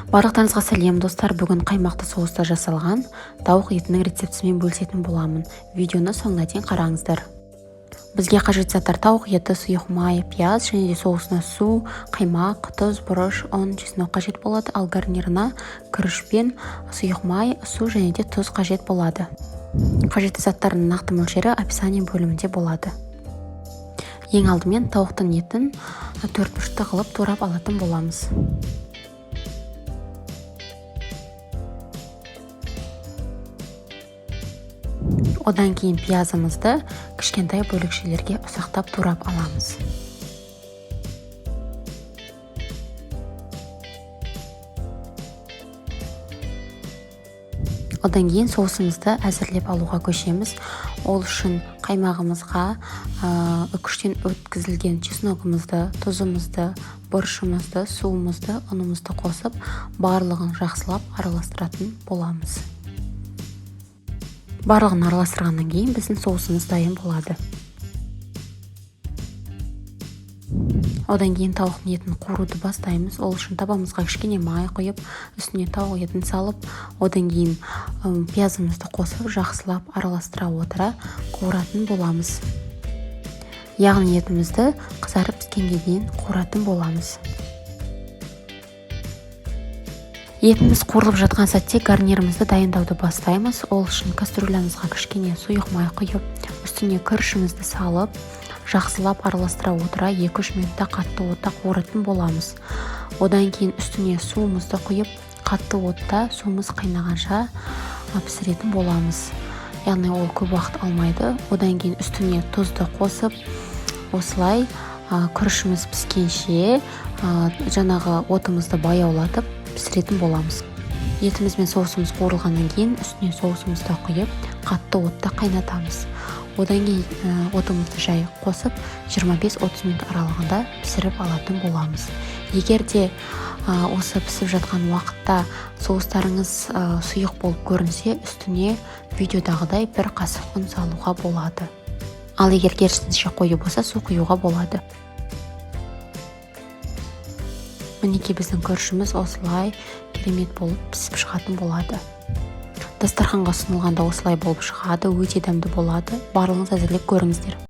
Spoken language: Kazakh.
Барлықтарыңызға сәлем, достар! Бүгін қаймақты соуста жасалған тауық етінің рецептісімен бөлісетін боламын. Видеоны соңына дейін қараңыздар. Бізге қажетті заттар: тауық еті, сұйық май, пияз және де соусына су, қаймақ, тұз, бұрыш, ұн, чеснок қажет болады. Ал гарнирына күріш пен сұйық май, су және де тұз қажет болады. Қажетті заттардың нақты мөлшері описание бөлімінде болады. Ең алдымен тауықтың етін төртбұрышты қылып турап алатын боламыз. Одан кейін пиязымызды кішкентай бөлікшелерге ұсақтап турап аламыз. Одан кейін соусымызды әзірлеп алуға көшеміз. Ол үшін қаймағымызға үкіштен өткізілген чесногымызды, тұзымызды, бұрышымызды, суымызды, ұнымызды қосып, барлығын жақсылап араластыратын боламыз. Барлығын араластырғаннан кейін біздің соусымыз дайын болады. Одан кейін тауықтың етін қуыруды бастаймыз. Ол үшін табамызға кішкене май құйып, үстіне тауық етін салып, одан кейін пиязымызды қосып, жақсылап араластыра отыра қуыратын боламыз. Яғни етімізді қызарып піскенге дейін қуыратын боламыз. Етіміз қуырылып жатқан сәтте гарнирімізді дайындауды бастаймыз. Ол үшін кастрюлямызға кішкене сұйық май құйып, үстіне күрішімізді салып, жақсылап араластыра отыра 2-3 минутта қатты отта қуыратын боламыз. Одан кейін үстіне суымызды құйып, қатты отта суымыз қайнағанша пісіретін боламыз. Яғни ол көп уақыт алмайды. Одан кейін үстіне тұзды қосып, осылай күрішіміз піскенше жаңағы отымызды баяулатып пісіретін боламыз. Етіміз бен соусымыз қуырылғаннан кейін үстіне соусымызды құйып, қатты отта қайнатамыз. Одан кейін отымызды жай қосып, 25-30 минут аралығында пісіріп алатын боламыз. Егер де осы пісіп жатқан уақытта соустарыңыз сұйық болып көрінсе, үстіне видеодағыдай бір қасық ұн салуға болады. Ал егер керісінше қою болса, су құюға болады. Мінекей, біздің күрішіміз осылай керемет болып пісіп шығатын болады. Дастарханға ұсынылғанда осылай болып шығады, өте дәмді болады. Барлығыңыз әзірлеп көріңіздер.